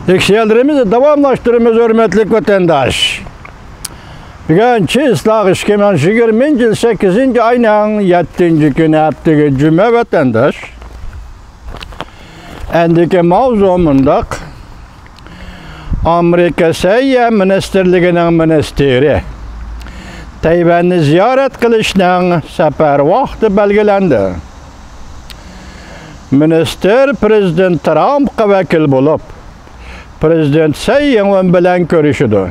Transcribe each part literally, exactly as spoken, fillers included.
تەكشى يوللىرىمىزنى داۋاملاشتۇرىمىز، ھۆرمەتلىك ۋەتەنداش. بۈگۈن چىسلاغ ئىككى مىڭ يىگىرمىنچى يىل سەككىزىنچى ئاينىڭ يەتتىنچى كۈنى، ھەپتىگە جۈمە، ۋەتەنداش. ئەندىكى ماۋزۇ مۇنداق. ئامېرىكا سەھىيە مىنىستىرلىكىنىڭ مىنىستىرى تەيۋەننى زىيارەت قىلىشنىڭ سەپەر ۋاقتى بەلگىلەندى. مىنىستىر پىرېزىدېنت ترامپقا ۋەكىل بولۇپ، پىرېزىدېنت سەي يىڭۋېن بىلەن كۆرۈشىدۇ.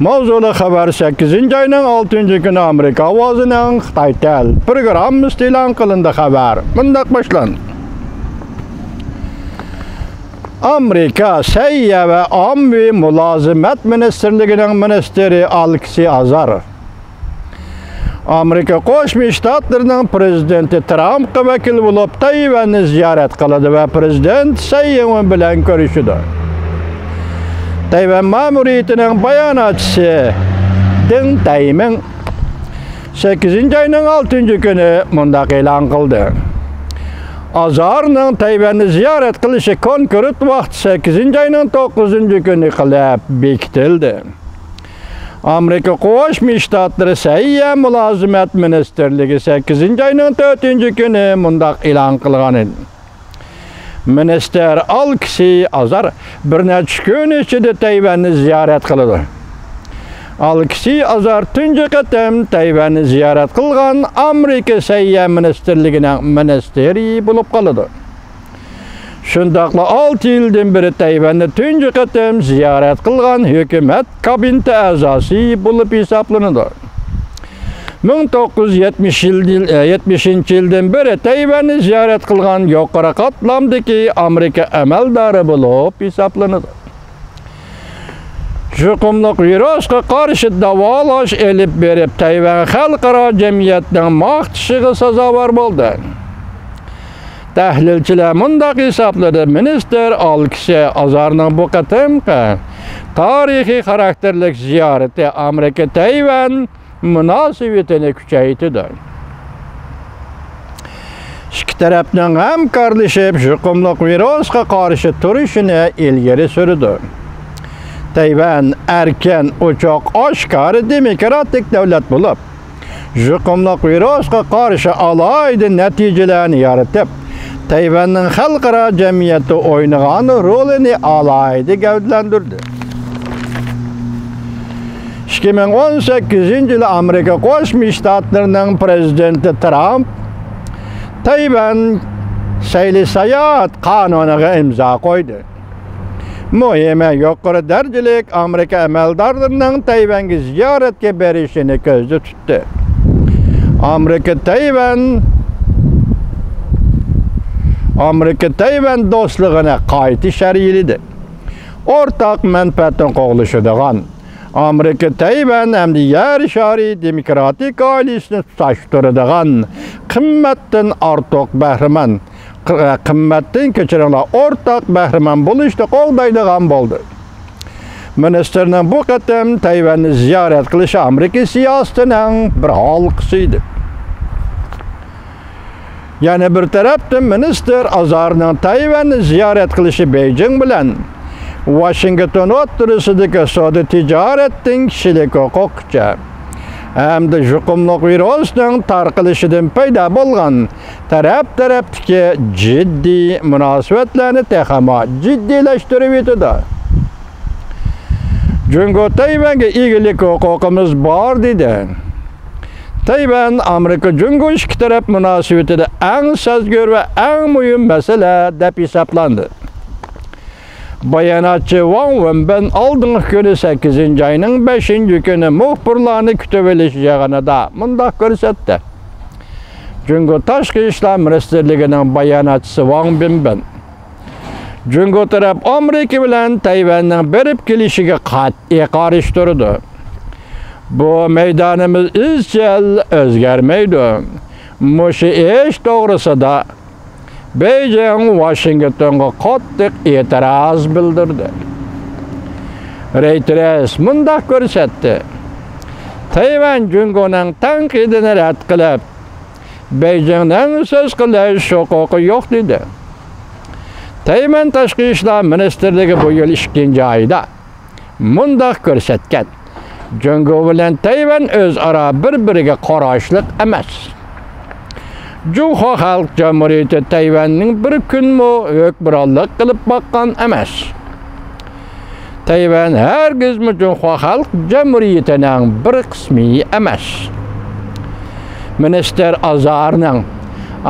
ماۋزۇلۇق خەۋەر سەككىزىنچى ئاينىڭ ئالتىنچى كۈنى ئامېرىكا ئاۋازىنىڭ خىتاي تەل پروگراممىسىدا ئېلان قىلىندى. خەۋەر مۇنداق باشلاندى. ئامېرىكا سەھىيە ۋە ئاممىۋى مۇلازىمەت مىنىستىرلىكىنىڭ مىنىستىرى ئالېكسىي ئازار ئامېرىكا قوشما شتاتلىرىنىڭ پىرېزىدېنتى ترامپقا ۋەكىل بولۇپ، تەيۋەننى زىيارەت قىلىدۇ ۋە پىرېزىدېنت سەي يىڭۋېن بىلەن كۆرۈشىدۇ. تەيۋەن مەمۇرىيىتىنىڭ باياناتچىسى دېڭ تەيمىڭ سەككىزىنچى ئاينىڭ ئالتىنچى كۈنى مۇنداق ئېلان قىلدى. ئازارنىڭ تەيۋەننى زىيارەت قىلىشى كونكرېت ۋاقتى سەككىزىنچى ئاينىڭ توققۇزىنچى كۈنى قىلىپ بېكىتىلدى. ئامېرىكا قوشما شتاتلىرى سەھىيە مۇلازىمەت مىنىستىرلىكى سەككىزىنچى ئاينىڭ تۆتىنچى كۈنى مۇنداق ئېلان قىلغان ئىدى. مىنىستىر ئالېكسىي ئازار بىر نەچچە كۈن ئىچىدە تەيۋەننى زىيارەت قىلىدۇ. ئالېكسىي ئازار تۇنجى قېتىم تەيۋەننى زىيارەت قىلغان ئامېرىكا سەھىيە مىنىستىرلىكىنىڭ مىنىستىرى بولۇپ قالىدۇ. شۇنداقلا ئالتە يىلدىن بېرى تەيۋەننى تۇنجى قېتىم زىيارەت قىلغان ھۆكۈمەت كابىنېتى ئەزاسى بولۇپ ھېسابلىنىدۇ. مىڭ توققۇز يۈز يەتمىش يىل، يەتمىشىنچى يىلدىن بېرى تەيۋەننى زىيارەت قىلغان يۇقىرى قاتلامدىكى ئامېرىكا ئەمەلدارى بولۇپ ھېسابلىنىدۇ. يۇقۇملۇق ۋىرۇسقا قارشى داۋالاش ئېلىپ بېرىپ، تەيۋەن خەلقئارا جەمئىيەتنىڭ ماختىشىغا سازاۋەر بولدى. تەھلىلچىلەر مۇنداق ھېسابلىدى، مىنىستىر ئالېكسىي ئازارنىڭ بۇ قېتىمقى تارىخىي خاراكتېرلىك زىيارىتى ئامېرىكا تەيۋەن مۇناسىۋىتىنى كۈچەيتىدۇ. ئىككى تەرەپنىڭ ھەمكارلىشىپ يۇقۇملۇق ۋىرۇسقا قارشى تۇرۇشىنى ئىلگىرى سۈرىدۇ. تەيۋەن ئەركىن، ئوچۇق، ئاشكارا دېموكراتىك دۆلەت بولۇپ، يۇقۇملۇق ۋىرۇسقا قارشى ئالاھىدە نەتىجىلەرنى يارىتىپ، تەيۋەننىڭ خەلقئارا جەمئىيەتتە ئوينىغان رولىنى ئالاھىدە گەۋدىلەندۈردى. ئىككى مىڭ ئون سەككىزىنچى يىلى ئامېرىكا قوشما شتاتلىرىنىڭ پىرېزىدېنتى ترامپ تەيۋەن سەيلە ساياھەت قانۇنىغا ئىمزا قويدى. مۇھىمى، يۇقىرى دەرىجىلىك ئامېرىكا ئەمەلدارلىرىنىڭ تەيۋەنگە زىيارەتكە بېرىشىنى كۆزدە تۇتتى. ئامېرىكا تەيۋەن، ئامېرىكا تەيۋەن دوستلۇقىنى قايتا شەرھلىدى. ئورتاق مەنپەئەتنى قوغلىشىدىغان، ئامېرىكا تەيۋەن ھەمدە يەر شارى دېموكراتىك ئائىلىسىنى تۇتاشتۇرىدىغان، قىممەتتىن ئارتۇق بەھرىمەن، قىممەتتىن، كەچۈرۈڭلار، ئورتاق بەھرىمەن بولۇشنى قوغدايدىغان بولدى. مىنىستىرنىڭ بۇ قېتىم تەيۋەننى زىيارەت قىلىشى ئامېرىكا سىياسىتىنىڭ بىر ھالقىسى ئىدى. يەنە بىر تەرەپتىن، مىنىستىر ئازارنىڭ تەيۋەننى زىيارەت قىلىشى بېيجىڭ بىلەن ۋاشىنگتون ئوتتۇرىسىدىكى سودا تىجارەتنىڭ كىشىلىك ھوقۇقىچە ھەمدە يۇقۇملۇق ۋىرۇسنىڭ تارقىلىشىدىن پەيدا بولغان تەرەپ-تەرەپتىكى جىددىي مۇناسىۋەتلەرنى تېخىمۇ جىددىيلەشتۈرۈۋېتىدۇ. جۇڭگو تەيۋەنگە ئىگىلىك ھوقۇقىمىز بار، دېدى. تەيۋەن ئامېرىكا جۇڭگو ئىككى تەرەپ مۇناسىۋىتىدە ئەڭ سەزگۈر ۋە ئەڭ مۇھىم مەسىلە دەپ ھېسابلاندى. باياناتچى ۋاڭ ۋېنبىن ئالدىنقى كۈنى، سەككىزىنچى ئاينىڭ بەشىنچى كۈنى مۇخبىرلارنى كۈتۈۋېلىش يىغىنىدا مۇنداق كۆرسەتتى. جۇڭگو تاشقى ئىشلار مىنىستىرلىكىنىڭ باياناتچىسى ۋاڭ ۋېنبىن، جۇڭگو تەرەپ ئامېرىكا بىلەن تەيۋەننىڭ بېرىپ كېلىشىگە قەتئىي قارشى تۇرىدۇ. بۇ مەيدانىمىز ئىزچىل ئۆزگەرمەيدۇ. مۇشۇ ئىش توغرىسىدا بېيجىڭ ۋاشىنگتونغا قاتتىق ئېتىراز بىلدۈردى. رېيتېرس مۇنداق كۆرسەتتى، تەيۋەن جۇڭگونىڭ تەنقىدىنى رەت قىلىپ، بېيجىڭنىڭ سۆز قىلىش ھوقۇقى يوق، دېدى. تەيۋەن تاشقى ئىشلار مىنىستىرلىكى بۇ يىل ئىككىنچى ئايدا مۇنداق كۆرسەتكەن: جۇڭگو بىلەن تەيۋەن ئۆزئارا بىر-بىرىگە قاراشلىق ئەمەس. جۇڭخۇا خەلق جۇمھۇرىيىتى تەيۋەننىڭ بىر كۈنمۇ ھۆكۈمرانلىق قىلىپ باققان ئەمەس. تەيۋەن ھەرگىزمۇ جۇڭخۇا خەلق جۇمھۇرىيىتىنىڭ بىر قىسمى ئەمەس. مىنىستىر ئازارنىڭ،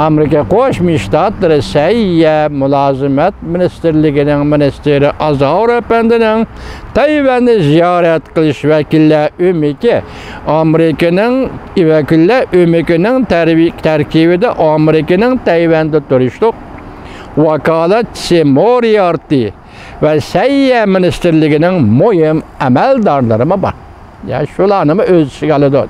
ئامېرىكا قوشما شتاتلىرى سەھىيە مۇلازىمەت مىنىستىرلىكىنىڭ مىنىستىرى ئازار ئەپەندىنىڭ تەيۋەننى زىيارەت قىلىش ۋەكىللەر ئۆمىكى ئامېرىكىنىڭ، ۋەكىللەر ئۆمىكىنىڭ تەربىي-، تەركىبىدە ئامېرىكىنىڭ تەيۋەندە تۇرۇشلۇق ۋاكالەتچىسى مورىيارتى ۋە سەھىيە مىنىستىرلىكىنىڭ مۇھىم ئەمەلدارلىرىمۇ بار. يا شۇلارنىمۇ ئۆز ئىچىگە ئالىدۇ.